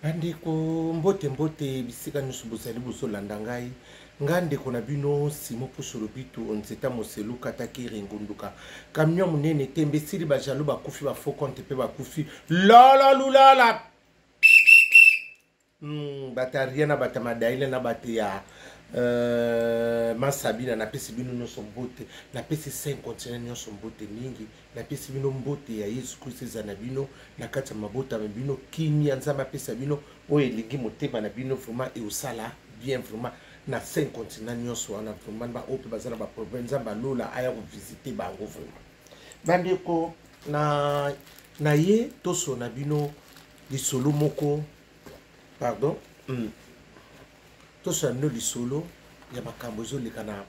Bandeko mbote mbote bisika nyonso bozali bozolanda ngai nga ndeko na bino Simon Pusu Lobitu nzeta moselu katakiri ngunduka camion monene tembe esili ba jaloux bakufi ba faux compte mpe bakufi lala lulala bata rien na bata madaile na bata ya masabina napesi bino nyonso mbote napesi 5 continent nyonso mbote mingi napesi bino mbote ya Yesu Kristo eza na bino na kati ya mabota na bino kimia Nzambe apesa bino oyo elingi motema na bino vraiment eosala bien vraiment na 5 continent nyonso wana vraiment ba oyo mpe baza na ba problème Nzambe alola aya kovisite bango vraiment bandeko na na ye tosona bino lisolo moko pardon tosona bino lisolo ya makambo ezoleka na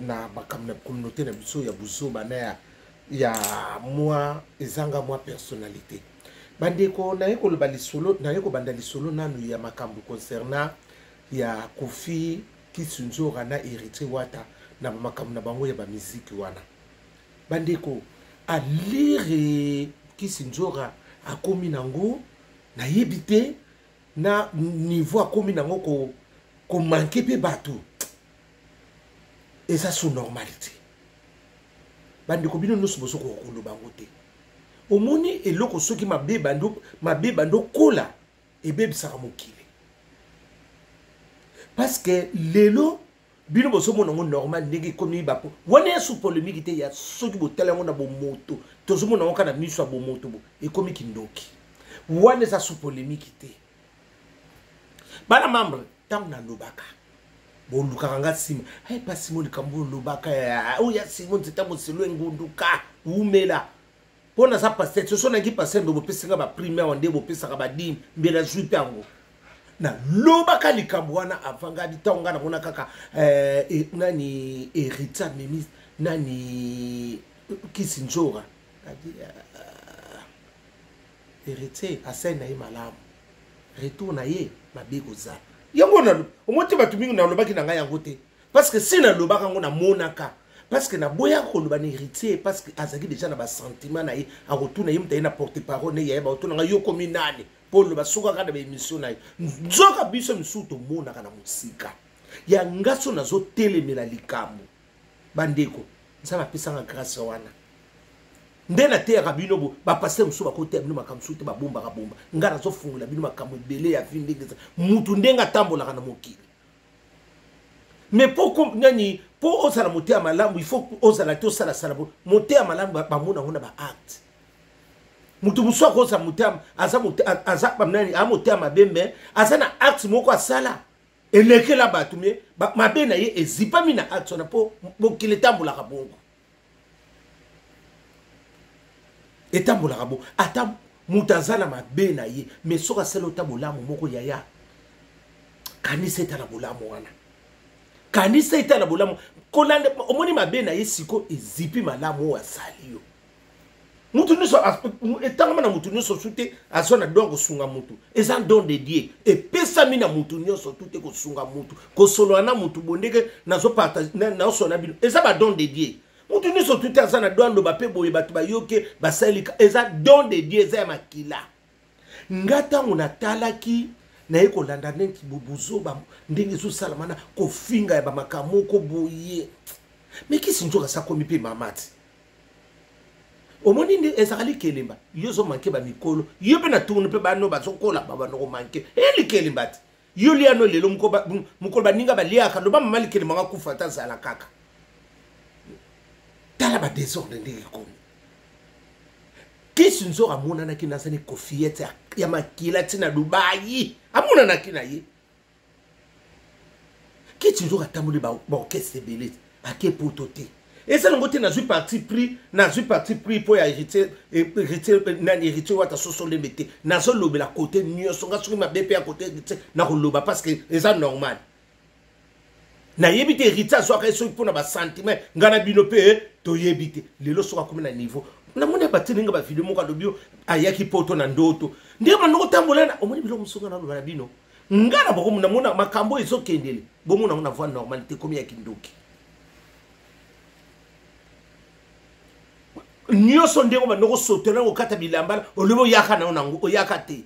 na makambo na communauté na biso ya buzoba na ya ya mwa ezanga mwa personnalité bandeko naye koloba lisolo naye kobanda lisolo nanu ya makambo concernant ya Koffi Kisinzora na Héritier Wata na makambo na bango ya bamiziki wana bandeko alire Kisinzora akomi nango nayebi te na niveau akomi nango ko komanke mpe bato eza sous normalité bandeko bino nyonso bozokoka koloba yango te omoni eloko soki mabe bando mabe bando kola ebebisaka mokili parce que lelo bino bozomona yango normal ndenge ekomi bapo wana ya sous polémique te ya soki botala yango na bomoto tozomona yango kaka na miso ya bomoto bo ekomi kindoki wana eza sous polémique te bana membre ntango nalobaka bolukaka nga nsima hey, pa simo likambo olobaka oyo ya simo nzeta moselo engunduka wumela mpo naza paster soso nangi paster mbe bopesi nga baprime awa nde bopesaka badime mbe nazwi mpe yango nalobaka likambo wana avant nga ntango nga namona kaka nani héritier amemi nani kisi nzora héritier asali na ye malamu retour na ye mabe kozala yango na omoni te bato mingi nalobaki na ngai yango te parce que si nalobaka yango namonaka parce que naboyaka koloba na héritier parce que azalaki déjà na basentiment na ye akotuna ye moto aye na porte parole ne yaye bakotuna ngai yo komi nani mpo oloba soki kaka na baémission na ye nzoka biso misusu tomonaka na mosika ya nga so nazotelemela likambo bandeko nzambe apesanga grâce wana nde nateyaka bino bo bapaster mosusu bakoteya bino makambo mosusu te babombaka bomba ngai nazofungola bino makambo ebele ya vi ndenge eza mutu ndenge atambolaka na mokili mais po nani po ozala moteya malamu il faut ozala te osalasala moteya malamu bamona yango na baacte moto mosusu akozala moteya aza aza nani a moteya mabe mais aza na acte moko asala elekela bato me mabe na ye ezipami na acte wana mpo mokili etambolaka bongo etambolaka bongo ata moto aza na mabe na ye mais soki asali ota bolamu moko yaya kanisa etala bolamu wana kanisa etala bolamu kolanda omoni mabe na ye siko ezipi malamu oyo asali yo mutu nyonso etangama na mutu nyonso su te azwa na don kosunga mutu eza don de Dieu epesami na mutu nyonso tu te kosunga mutu kosolola na mutu bondeke nazopartage naosolola na bino eza ba don de Dieu mutu nyonso tu te aza na don aloba mpe boye bato bayoke basalika eza don de Dieu eza ya makila nga ntango natalaki naye kolanda neti buzoba ndenge ezosalama na kofinga ya bamakambo moko boye me kisi nzoka sakomi mpe mama ti omoni nde ezalaka likelemba yo ozomanke bamikolo yo mpe na tourne mpe bano bazokola babanda komanke e likelemba ti yo liano lelo mokolo baninga baliaka loba mama likelemba nga kufa ata azala kaka tala badesordre ndenge ekomi kisi nzora amonanaki nazani kofiete ya makila ti na dubai amonanaki na ye kiti nzoka atamboli baorchestre ebele ake poto te eza nango te nazwi parti pris nazwi parti pris mpo ya héritier héritier nani héritier wata soso lembe te nazolobela kote nyonso nga soki mabe mpe ya kote héritier nakoloba parce que eza normal nayebi te héritier azwaka ye soki mpona basentiment ngai na bino mpe toyebi te lelo soki akomi na niveau namoni abatindi nga bavideo moko alobi yo ayaki poto na ndoto ndenge banda kotambola na omoni biloko mosusu nga naloba na bino nga na boko namona makambo oyo ezokendele bomona yango na voie normale te ekomi ya kindoki nyonso ndenge banda kosotela kokata bilamba olobi oyaka nayo nango oyaka te.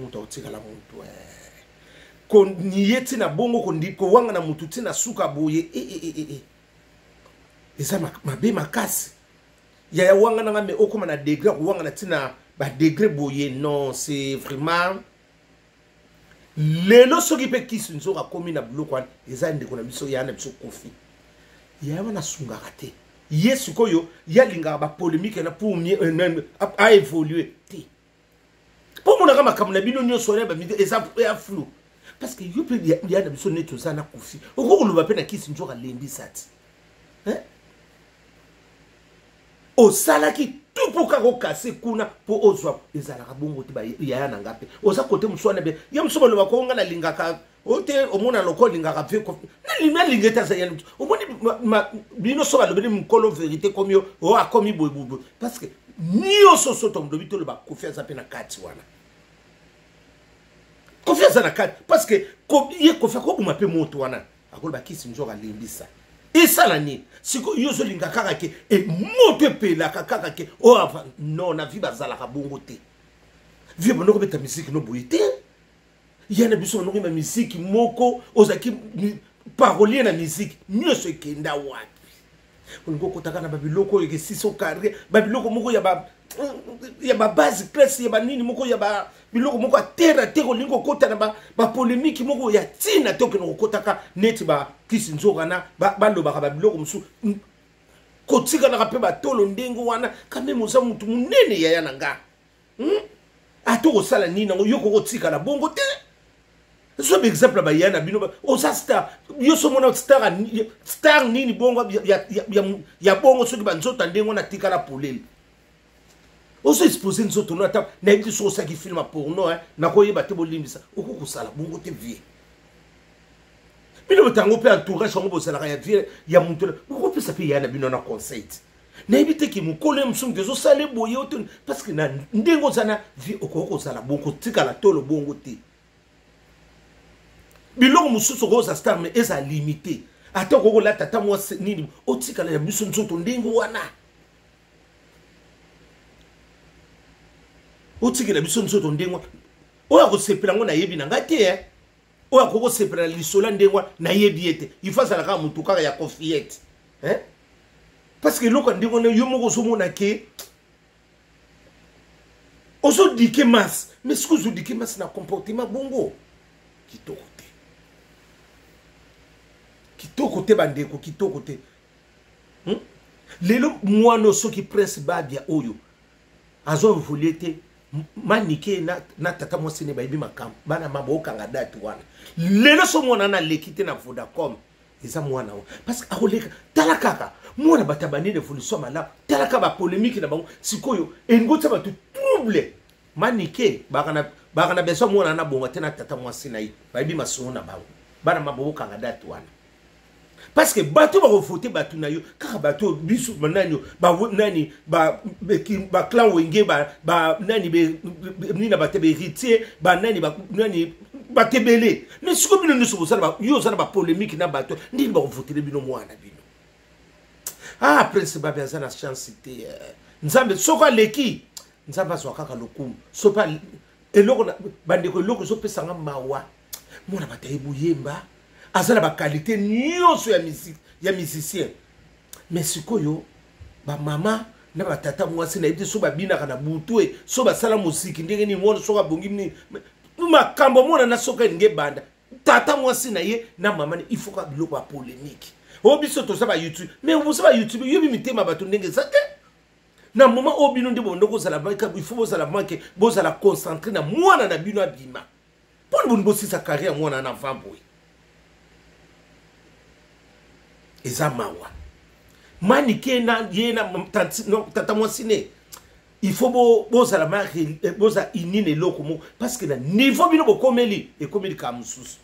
Moto akotikala moto eh. Koniye ntina bongo, kowanga na motu ntina suka boye e, e, e, e. Eza mabe makasi. Yaya, wanga nanga, mais okóma na degré ya kowanga na ntina badegré boye, non, c'est vraiment. Lelo soki mpe kisi nzoka akomi na biloko wana, eza ndeko na biso, yaya na biso Kofi. Yaya wana asungaka te. Ye sikoyo ye alingaka bapolémique na pour aévolue te, mpo monaka makambo na bino nyonso wana bamidi eza ya flou, parce que yo mpe, ya na biso, neti oza na Kofi, okoki koloba mpe na kisi nzoka alembisa ti osalaki tu mpo kaka okase kuna mpo ozwa. Ezalaka bongo te, yaya na nga. Mpe oza kote mosu wana be ye mosu baloba ko nga nalingaka o te. Omona loko olingaka vie, nalinga ete aza ya omoni bino so balobeli mokolo vérité komi o akomi boyeboye, parce que nyonso so tolobi, toloba Kofi aza mpe na kati wana. Kofi aza na kati parce que ye Kofi akoboma mpe moto wana, akoloba kisi nzoka alembisa. Esala nini sikoyo? Yo ozolinga kaka ke e moto epelaka kaka ke oyo. Non, na vie bazalaka bongo te. Vie bando kobeta misiki no boye te. Ya na biso, bando koyeba misiki moko, ozalaki parolier na misiki nyonso, ekenda wapi? Olingi okotaka na babiloko oyo ekesisi ocarré, babiloko moko ya babase classe, ya banini moko, ya biloko moko ya terre te. Olingi kokota na bapolémique moko ya ntina te. Okende kokotaka neti bakisi nzoka na balobaka babiloko mosusu, kotikalaka mpe batolo ndenge wana. Quand même oza motu monene, yaya na nga, Ata okosala nini yango, yo kokotikala bongo te. Zwa baexemple baya na bino. Oza star, yo so mona star, star nini bongo ya bongo? Soki banzoto ya ndenge wana atikala polele, ozo expose nzoto no. Ata nayebi te soki osalaki film ya porno, nakoyeba te, bolimbisa. Okoki kosala bongo te, vie. Bino botango mpe entourage yango bozalaka ya vie ya moto, bokopesa mpe ya na bino na conseil te. Nayebi te ke mokolo ya mosusu moto ezosala boye o te, parce que na ndenge oza na vie, okoki kozala bongo, kotikala tolo bongo te. Biloko mosusu okoza star, mais eza limité. Ata okoki kolata ata mwa nini, otikala ya biso nzoto ndenge wana, otikela biso nzoto ndenge wana. Oyo akosepela yango, nayebi na ngai te. Oyo akoki kosepela na lisolo ya ndenge wana, nayebi ye te. Il faut azala kaka motu kaka ya confiete, hein? Parce que eloko ya ndenge wana, yo moko ozomona ke ozodike masse, mais soki ozodike masse na comportement bongo, kitoko te, kitoko te, bandeko, kitoko te, Lelo mwana, soki Prince Babia oyo azo évolue te, Manike na tata mwasi ne bayebi makambo. Bana ma bookanga date wana. Lelo so mwana na aleki te na Vodacom, eza mwana wa, parce que akoleka. Tala kaka mwana, bato abandi na évolution malamu. Tala kaka bapolémique na bango sikoyo, elingi otia bato trouble. Manike baka na besoin mwana na bonga te na tata mwasi na ye, bayebi masolo na bango. Bana ma bookanga date wana, parce que bato bakovote bato na yo kaka bato biso nani nani, baclan Wenge, nani nini na bato bahéritier, banani nani, bato ebele. Mais sikoyo bino nyonso bozala, yo oza na bapolémique na bato, ndini bakovotele bino mwana bino? Ah, Prince Babe aza na chance te. Nzambe, soki aleki, Nzambe azwa kaka lokumu. So mpe eloko, bandeko, eloko ezopesanga mawa, mwana bato ayebi oyemba, aza na baqualité nyonso ya musique, ya musicien, mais sikoyo bamama na batata mwasi, nayebi te so babinaka na butu e so basala mosiki ndenge nini. Mwana soki abongi nini, makambo mwana na soki alingi ebanda, tata mwasi na ye na mama ne, il faut ka biloko ya polémique oyo. Biso toza ba YouTube, mais boza ba YouTube, yobi mitema bato ndenge eza te. Na moment oyo bino nde bondo kozala, il faut bozala manke, bozala concentré na mwana na bino abima. Mpona boni bosisa carrière ya mwana na avant boye? Eza mawa. Manike na ye na tata mwasi ne, il faut bozala bozala ini na eloko moko, parce que na niveau bino bokomeli, ekomeli kaka mosusu.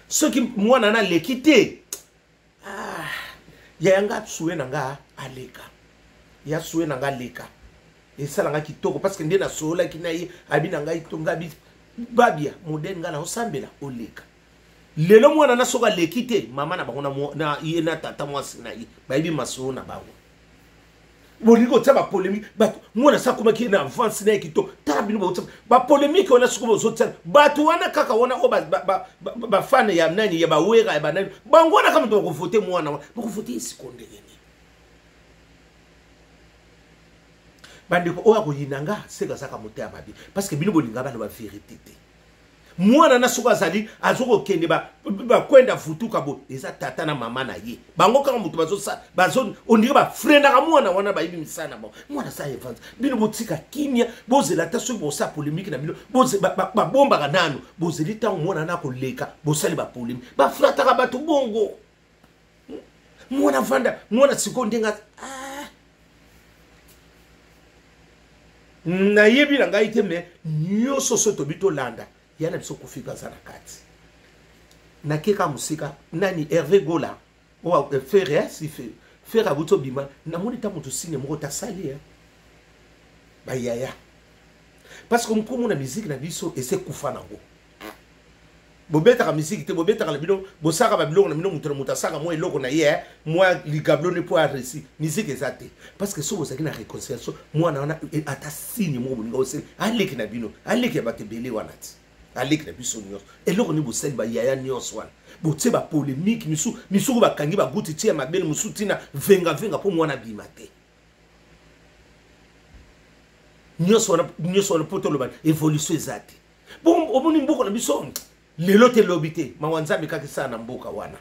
Soki mwana na aleki te, ah, yaya nga suwe na nga aleka, ya suwe na nga aleka, esalanga kitoko, parce que nde nasololaki na ye, abi na ngai to nga Babia modele nga na osambela oleka. Lelo mwana na soki aleki te, mama na bango na ye na tata mwasi na ye bayebi masolo na bango. Bolingi kotia bapolémique, bato mwana sa akomaki na avance na ye kitoko. Tala bino botia bapolémique wana, sikoyo bozotia bato wana kaka wana oyo bafane ya nani, ya bawera, ya banani, bango wana kaka moto bakovote mwana wana, bakovote ye sikoyo ndenge nini? Bandeko oyo akoyina nga seka azaka motema mabe, parce que bino bolinga baloba vérité te. Mwana na soki azali azokokende bakwenda vutuka bo eza tata na mama na ye, bango kaka moto bazosa bazo ondire bafrenaka mwana wana, bayebi misala na bango. Mwana aza evance, bino botika kimia, bozela ata soki bosala polemike na bino, babombaka nano, bozeli ntango mwana na akoleka, bosali bapolemike, baflataka bato bongo. Mwana vanda, mwana sikoyo ndenge ah. Nayebi na ngai te, me nyonso so tobi tolanda ya na biso Kofi mpe aza na kati. Nakeka mosika nani, Hervé Gola oyo eh, Ferre eh, si Ferre abuti obima, namoni ta moto signe moko tasali eh. Bayaya, parce que nkumu na miziki na biso ese kufa nango. Bobetaka miziki te, bobetaka na bino, bosaka babiloko na bino, moto na moto asaka mwa eloko na ye, eh, mwa ligablo ne mpo aresi miziki eza te. Parce que soki bozalaki na réconciliation, mwana wana eh, ata signe moko bolinga oseli, aleki na bino, aleki ya bato ebele wana ti aleki na biso nyonso. Eloko nini bosali bayaya nyonso wana? Botie bapolemike misu misuku, bakangi baguti tie ya mabele mosusu ntina vengavenga mpo mwana abima te. Nyonso wana, nyonso wana mpo toloba évolution eza te. Bon, omoni mboka na biso lelo te, lobi te, mawa Nzambe kaka esala na mboka wana.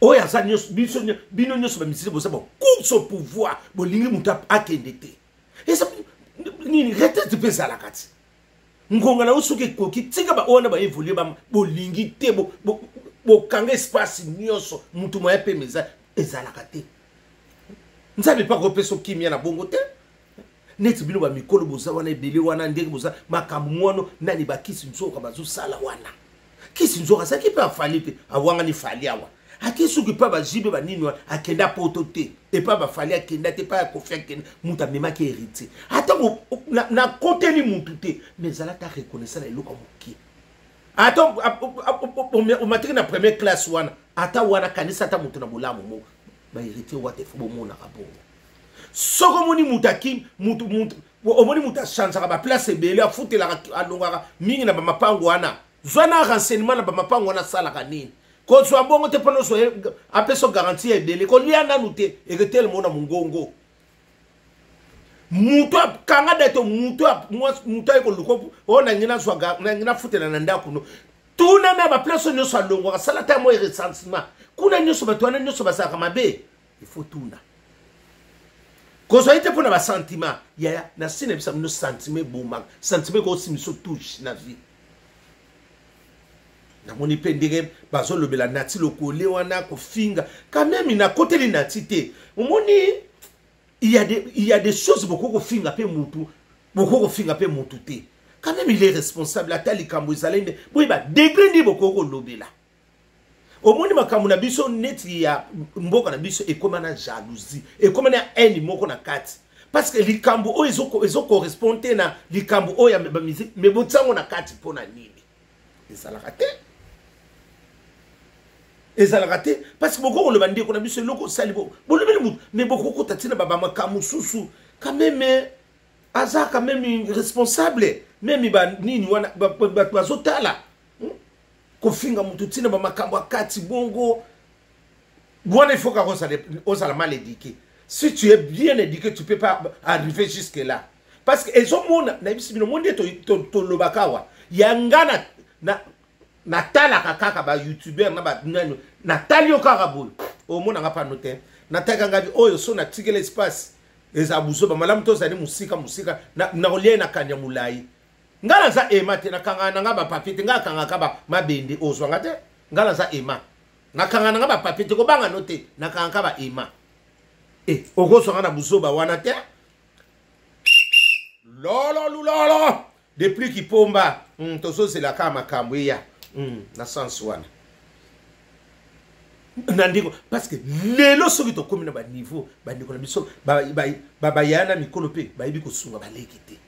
Oyo aza nyonso, biso bino nyonso bamisili boza ba course au pouvoir, bolingi moto akende te. Eza nini? Retraite mpe ezalaka ti ngonga na yo soki ekoki, tika baoyo wana baévolue. Bolingi te, bokanga espace nyonso, motu moya pema eza ezalaka te. Nzambe mpe akopesa okimia na bongo te. Neti bino bamikolo boza wana ebele wana, ndenge boza makambo mwana nani bakisi nzoka bazosala wana, kisi nzoka azalaki mpe afali mpe awangani fali awa, ake soki mpe bajibe banini wana, akenda poto te, epa bafali akenda te, epa ya Kofi akenda. Moto amemaki héritier, ata nakoteli motu te, mais ezala ata reconnaissant na eloko ya moke. Ata omatiki na première classe wana, ata wana kanisa ata moto na bolamu moko. Bahéritier wata efo bomonaka bongo. Soki omoni moto akimi, moto moto omoni moto achangeaka baplace ebele, afutelaka, alongaka mingi na bamapango wana, zwa na renseignement na bamapango wana, asalaka nini. Kozwa bongo te mpona ozwa apesa garantie ya ebele, kolia nanu te, eketele mona mongongo. Moto akanga date, moto moto aye koluka oyo nangi nazwa, nangi nafutela na ndako no, tuna na baplace nyonso alongwaka, sala ta mwa recensement kuna nyonso, bato wana nyonso bazalaka mabe. Il faut tuna, kozwa ye te mpo na basentiment. Yaya, na si na bisa bino, sentiment ebomaka, sentiment ekosimisa touche na vie. Namoni mpe ndenge bazolobela Nati Lokole wana, kofinga quand même, nakoteli Nati te. Omoni, il y a des choses bokoki kofinga mpe mutu, bokoki kofinga mpe mutu te. Quand même il est responsable, ata likambo ezali nde boyeba degré nde bokoki kolobela. Omoni makambo na biso neti ya mboka na biso ekóma na jalousie, ekóma na haine moko na kati, parce que likambo oyo ezocorrespond te na likambo oyo ya bamusique, mais botiango na kati mpo na nini? Ezalaka te, ezalaka te, parce que bokoki koloba ndeko na biso eloko osali, bolobeli motu, mais bokokota ntina bamakambo mosusu. Quand même aza quand même responsable, même banini wana bato bazotala kofinga motu ntina bamakambo ya kati bongo wana. Il faut kaka ozala mal éduqué. Si tu es bien éduqué, tu peux pas arriver jusque là, parce que ezomona nayebisi bino mo nde tolobaka awa ya nga natalaka kaka bayoutubeur na banani, natali yo kaka boye, omonanga pano te, natalaka ngabi oyo so natikela espace eza buzoba. Malamu tozali mosika mosika, nakolia ye na kanya molai. Nga naza ema te, nakangaka na nga bapapier te, nga akangaka ba mabende ozwanga te. Nga naza ema, nakangaka na nga bapapier te, kobanga no te, nakangaka ba ema e okozwanga na buzoba wana te. Lolo lulolo depuis kipomba, tozozela kaka makambo eya na sens wana na ndeko, parce que lelo soki tokómi na baniveau, bandeko na biso bayaya na mikolo mpe bayebi kosunga baleki te,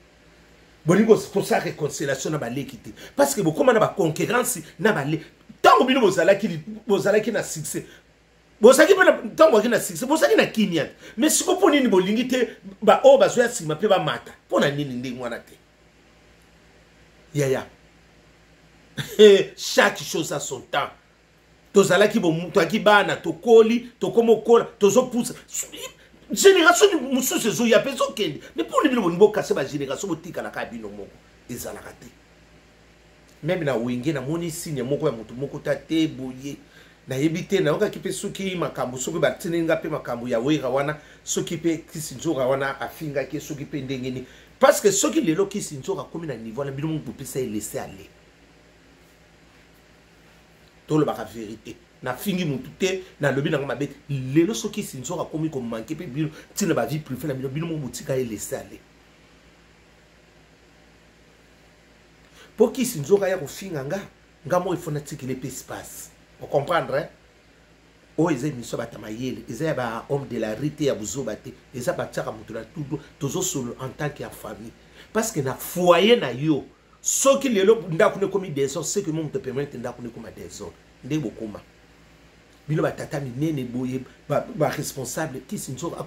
bolingi kosala réconciliation na baleki te, parce que bokóma na baconcurrence na bale. Ntango bino bozalaki na succès, Bozalaki mpe ntango baki na succès, bozalaki na kimia te. Mais siko mpo nini bolingi te baoyo bazwa ya nsima mpe bamata? Mpo na nini ndenge wana te? Yaya, chaque chose a son temps. Tozalaki tozalaki bana, tokoli, tokoma okola, tozopusa génération mosusu ezoya mpe ezokende. Mais mpo nini bino bolingi bokase bagénération, botikalaka bino moko? Ezalaka te. Même na Wenge, namoni signe moko ya motu moko ta te boye, nayebi te. Nayokaki mpe soki makambo, soki batindeli nga mpe makambo ya Wera wana, soki mpe Kisi Nzoka wana afingaki, soki mpe ndenge nini. Parce que soki lelo Kisi Nzoka akomi na niveau wana, bino moko bopesa ye laisser aller. Tolobaka vérité, nafingi mutu te, nalobi nango mabe te. Lelo soki Kisi Nzoka akomi komanquer mpe bino ntina bavie privée na bino, bino moko botika ye laisser aller. Mpo Kisi Nzoka ya kofinga nga, nga moko ifo natikela mpe espace. Ocomprendre, hein? Oyo eza émission ya bato mayele, eza ya bahomme de la rue te, ya buzoba te. Eza batiaka moto na tudu. Tozosolo en tant que ya famille, parce que na foyer na yo, soki lelo ndako nekomi désordre, c'est que mo moto permettre ndako nekoma désordre. Nde bokoma bino batata minene boye, baresponsable. Kisi Nzoka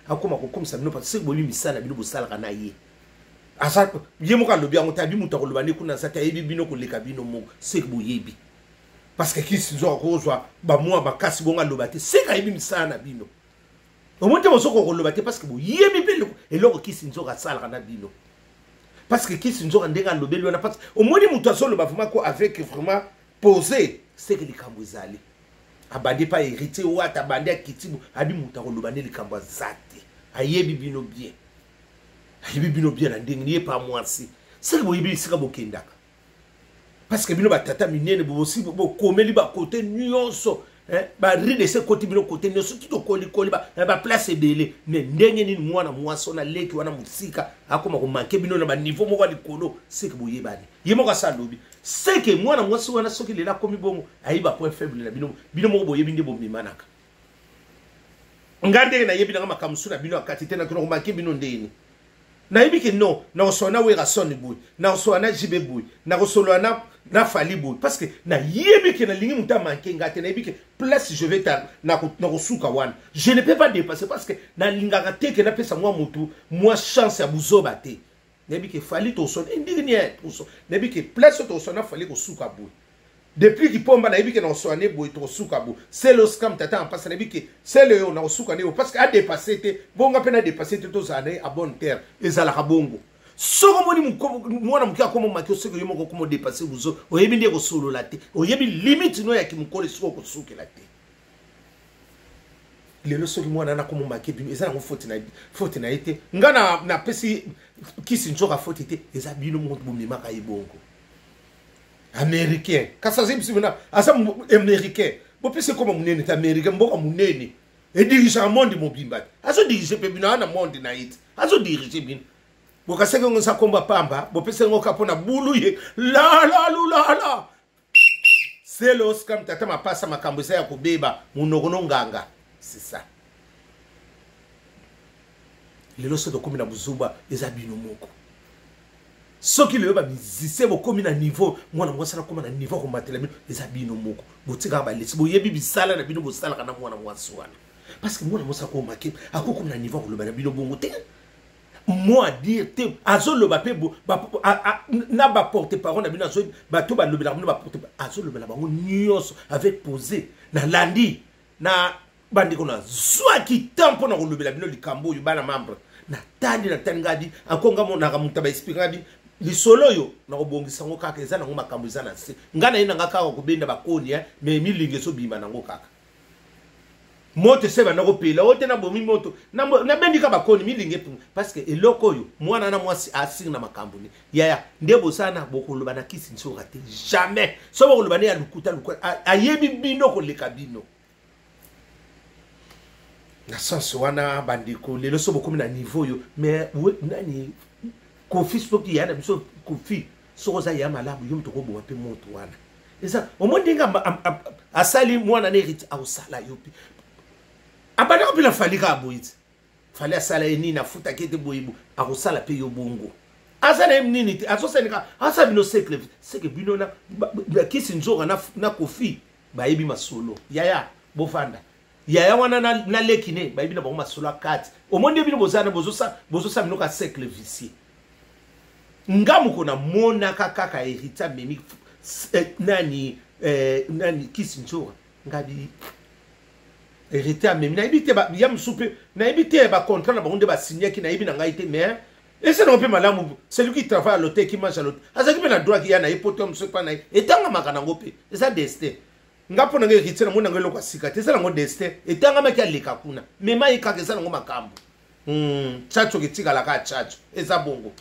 akoma kokomisa bino, parce que boyebi misala bino bosalaka na ye. Aza ye moko alobi yango te, abi moto akoloba nde kuna aza te, ayebi bino koleka bino moko. Seke boyebi, parce que Kisi Nzoka kozwa bamwa makasi bongo aloba te, seke ayebi misala na bino. Omoni te, bozokoka koloba te parce que boyebi mpe eloko Kisi Nzoka asalaka na bino. Parce que Kisi Nzoka ndenge alobeli wana, parce que omoni moto azoloba vraiment ko avec vraiment posé, seke likambo ezali. Abandi epa Héritier Wata, abandi, akiti, abi moto akoloba nde likambo aza te. Ayebi bino bien, ayebi bino bien na ndenge ye pa mwasi. Seke boyebi esika bokendaka, parce que bino batata minene, bosi bokomeli bakote nyonso, baride ese ekoti bino kote nyonso, ti tokolikoli baplace ebele. Mais ndenge nini mwana mwasi wana, leki wana mosika, akoma komanquer bino na baniveau moko ya likolo? Seke boyebani. Ye moko asa alobi, seke mwana mwasi wana, soki lelo akomi bongo, ayebi bapoint faible na bino. Bino moko boyebi nde bomemanaka. Nga ndenge nayebi nanga makambo mosusu na bino akati te, nakona komanquer bino ndeni. Nayebi ke non, nakosolola na Werrason boye, nakosolola na JB boye, nakosolola na Fally boye, parce que nayebi ke nalingi moto amanquer nga te. Nayebi ke place je vais nakosuka wana, je ne peux pas dépasser, parce que nalingaka te ke napesa mwa motu mwa chance ya buzoba te. Nayebi ke Fally tosona ndenge nini, nayebi ke place oyo tosona Fally kosuka boye. Depuis kipomba, nayebi ke nakosola ne boye, tokosuka boye. Sele Oscam, tata mpasa, nayebi ke sele oyo nakosuka ne boye, parce que adépasse te bonga mpe nadépasse te, tozala na ye à bon terme. Ezalaka bongo. Soki omoni mwana moke akoma maki, soki yo moko okoma odépasse buzo, oyebi nde kosolola te, oyebi limite no yaki mokolo esika okosukela te. Lelo soki mwana wana akoma maki bino, eza nango faute na ye te. Nga napesi Kisi Nzoka faute te, eza bino moko bomemaka ye bongo. Américain, kasi aza biso na aza américain, bopesa ekoma monene te. Américain, mboka monene, edirigeaka monde mobimba te. Azodirige mpe bino aa na monde na ye te, azodirige bino. Bokasaki yango eza komba pamba, bopesa yango ka mpona bulu ye lalalulala. Sele Oscam, tata mapasa, makambo eza ya kobeba, monoko no nganga. C'est ça. Lelo soki tokomi na buzuba, eza bino moko. Soki lelo bamusicien bokomi na niveau, mwana mwasi akóma na niveau akomatela bino, eza bino moko botikaka balesi. Boyebi bisala na bino bosalaka na mwana mwasi wana, parce que mwana mwasi akomake, akokoma na niveau akoloba na bino bongo te. Mot à dire te, azoloba mpe na baporte parole na bino, bato balobelaka bino baporte, azolobela bango nyonso avec posé. Nalandi na bandeko, nazwaki temps mpo na kolobela bino likambo oyo. Bana membre, natandi, natandi ngabi akonga monaka moto baexpliquer ngabi lisolo oyo, nakobongisa yango kaka. Eza nango makambo eza na se. Ngai na ye nanga kaka kobenda bakoni, mais milingi ezobima nango kaka. Moto ese banda kopela oyo te, nabomi moto, nabendi ka bakoni, milingi epunga, parce que eloko oyo mwana na mwasi asiri na makambo ne. Yaya, nde bosala bokoloba na Kisi Nzoka te, jamais. So bokoloba ne ya lukuta lukuta, ayebi bino koleka bino. Na sens wana, bandeko, lelo so bokomi na niveau oyo, mais nani Kofi, soki ya na biso Kofi, soki oza ya malamu, yo moto okoboma mpe moto wana. Eza omoi ndenge asali mwana na Héritier, akosala yo mpe. Abandaka mpe na Fally kaka boye ti Fally asala ye nini, afutaki ete boye bo, akosala mpe yo bongo. Aza na ye nini te, azosala kaka, asala bino secret. Seke bino na Kisi Nzoka na Kofi bayebi masolo. Yaya, bofanda. Yaya wana na, na leki ne bayebi na bango masolo ya kati. Omoni nde bino boza na bozosa bino ka cercle vicieux. Nga moko namonaka kaka héritier amemi eh, nani eh, nani kisi nzora ngabi héritier amemi nayebi te ya mosusu mpe nayebi te bacontrat na bango nde basignaki nayebi na ngai te mais eza nango mpe malamu celui qui travaille à l'hôtel qui mange à l'hôtel azalaki mpe na droit ya na ye poto ya mosusu epa na ye etangamaka nango mpe eza destin. Nga mpo na ngai héritier namoni nango eloko ya sika te, eza nango destin etangamaki aleka kuna mema ye kaka eza nango makambo. Tchatcho ketikalaka tchatcho eza bongo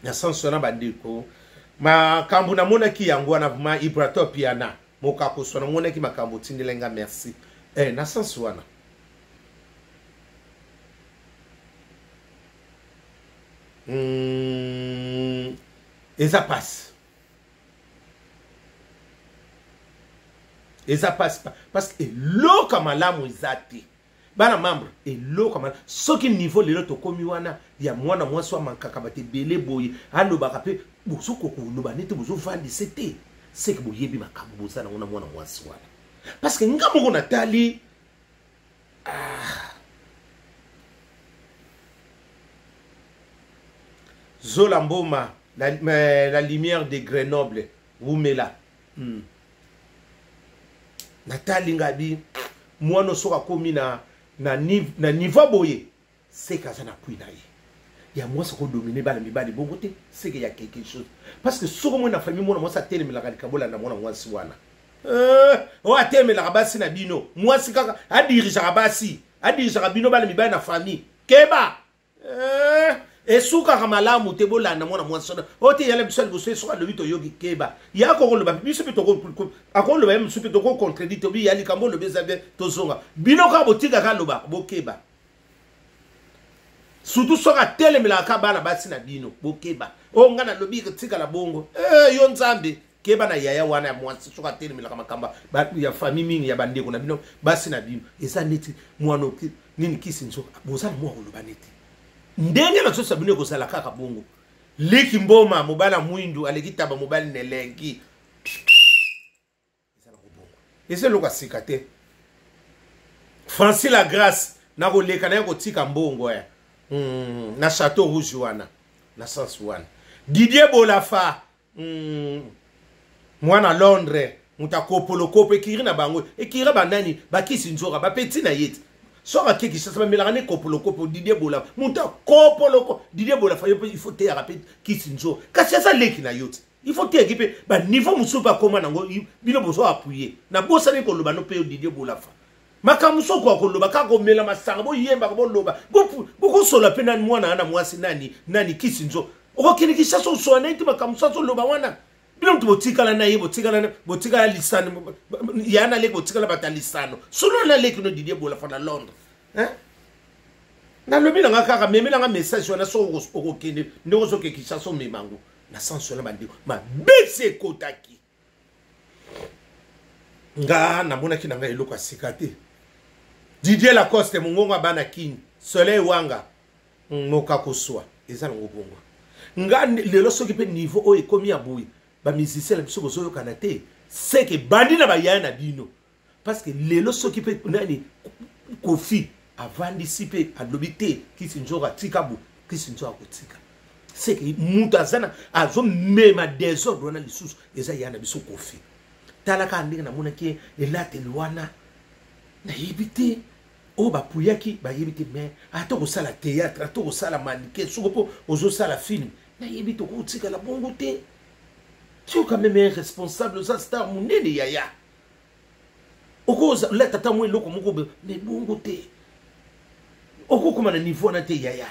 na sens wana bandeko. Makambo namonaki yango wana vraiment Ibrator Piana mokakoswa namonaki makambo otindela nga merci na sens wana. Eza passe. Eza passe parce que eloko malamu eza te. Bana membre eloko malamu soki niveau lelo tokomi wana ya mwana mwasi wa mankaka bato ebele boye alobaka mpe bozokoka koloba nete bozovandise te seke boyebi makambo boza nango na mwana mwasi wana parce que nga moko natali Zola Mboma la lumière de Grenoble wumela. Natali ngabi mwana soki akomi na niveau boye seke aza na pui na ye ya mwasi akodomine bana mibali bongo te seke ya quelque chose parce que soki omoni na famille mwana mwasi atelemelaka likambo olanda mwana mwasi wana oyo atelemelaka basi na bino mwasi kaka adirigeaka basi adirigeaka bino bana mibali na famille keba esukaka malamu te bolanda mwana mwasi wana oyo te yala biso ya liboso esoki alobi toyoki keba ya akokoloba biso mpe akoloba ye mosusu mpe tokocontredit tobi ya likambo olobi eza bien tozonga bino kaka botikaka aloba bokeba surtout soki atelemelaka kaka bana basi na bino bokeba oyo ngai nalobi tikala bongo yo nzambe keba na yaya wana ya mwasi soki atelemelaka makambo ya famille mingi ya bandeko na bino basi na bino eza neti mwana nini kisi nzoka boza na mwa koloba neti ndenge nazosa bino ekozala kaka bongo liki mboma mobali ya mwindu aleki taba mobali na elengi eza na kobongo eza eloko ya sika te. Francis la Grâce nakoleka naye kotika mbongo ya na Château Rouge wana na sens wana. Didier Bolafa mwana Londres moto akopolokopo ekiri na bango ekira banani bakisi nzoka bapeti na ye te soki ake Kinshasa bamelaka ne kopolokopo. Didier Bolafa moto akopoloko Didier Bolafa yo mpe il faut teyaka mpe kisi nzoka kasi aza leki na yo te il faut teyaki mpe baniveau mosusu mpe akóma nango bino bozo appuye nabosani koloba no mpe yo Didier Bolafa makambo mosusu okoka koloba kaka komela masanga boyembaka boloba bokosola mpe nani mwana wana mwasi nani nani kisi nzo okokende Kinshasa osola na ye te makambo mosusu azoloba wana bino moto botikala na ye botikala lisano ya na leki botikala bato ya lisano solo na leki no Didier Bolafa na Londres nalobi nanga kaka memelanga message wana soki okokende ndenge ozoke Kinshasa omema yango na sens wana bandeko mabesi ekotaki nga namonaki na ngai eloko ya sika te. Didier Lacoste mongongo ya bana Kin Soleil Wanga mokakoswa eza nango bongo nga lelo soki mpe niveau oyo ekomi ya boye bamusicien na biso bozoyokana te seke bandi na bayaya na bino parce que lelo soki mpe nani Kofi avandisi mpe alobi te kisi nzoka atika bo kisi nzoka akotika seke moto aza na azomema desordre wana lisusu eza ya na biso Kofi. Tala kaka ndenge namonaki elateli wana nayebi te oyo bapuyaki bayebi te mais ata kosala théâtre ata kosala manike soko mpo ozosala film nayebi te okotikala bongo te tu quand même un responsable oza star monene yaya okolata ata mwa eloko moko mais bongo te okokoma na niveau wana te yaya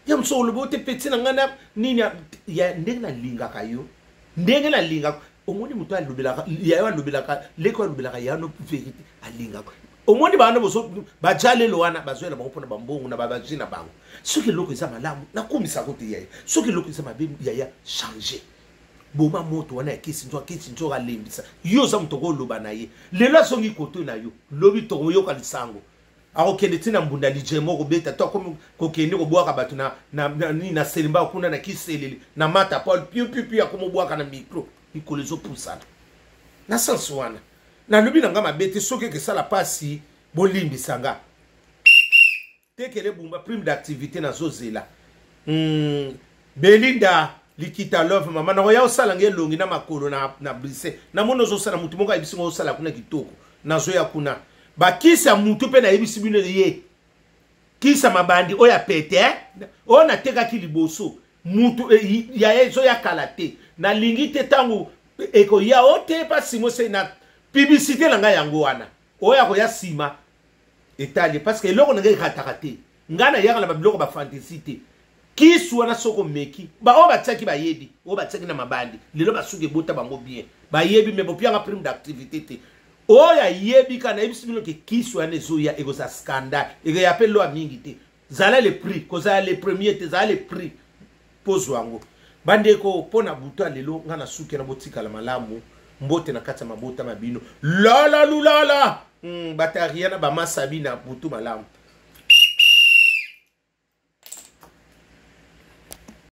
ya mosu olobi ote peti na ngai na nini ya ndenge nalingaka yo ndenge nalingaka omoni moto alobelaka yayo alobelaka leko alobelaka yano vérité alingaka omoni bana bozo baja lelo wana bazoyela bango mpona bambongo na babaji na bango soki eloko eza malamu nakumisako te yaya soki eloko eza mabe yaya change boma moto wana ya kisi nzoka kisi nzoka alembisa yo oza moto okoloba na ye lelo azongi koto na yo lobi tokoyoka lisango akokende ntina mbunda lije moko beta to akomi kokende kobwaka bato na selimba kuna na kiselele na mata paul piu piu piu akomi obwaka na micro mikolo ezopusana na sense wana. Nalobi na nga mabe te, soki ekesala pasi bolimbisa nga. Tekele bumba prime d'activité nazozela. Belinda Likita Love, mama nakoya osala nga elongi na makolo na brise. Namoni ozosala, mutu moko ayebisi nga osala kuna kitoko. Nazoya kuna. Bakisi ya mutu mpe nayebisi bino ye. Kisa mabandi oyo ya pete, eh? Oyo natekaki liboso. Mutu ya ezoya kala te. Nalingi te ntango ekoya o te pa simo se na publicité na ngai yango wana. Oyo akoya nsima etali parce que eloko na ngai erataka te. Ngai nayaka na babiloko ba fantaisie te. Kisu wana soko meki ba oyo batiaki bayebi, oyo batiaki na mabandi lelo basuki ebota bango bien bayebi, mais bopianga prime d'activité te. Oyo ayebi kaka nayebisi bino ke kisu wana ezoya ekozala scandale, ekoya mpe loa mingi te. Zala le prix, kozala le premier te, zala le prix pozwa yango. Bandeko, mpo na butu ya lelo ngai nasuki na botikala malamu. Mbote na kati ya mabota ma bino. Lala lulala, bataria na bamasabi na butu malamu.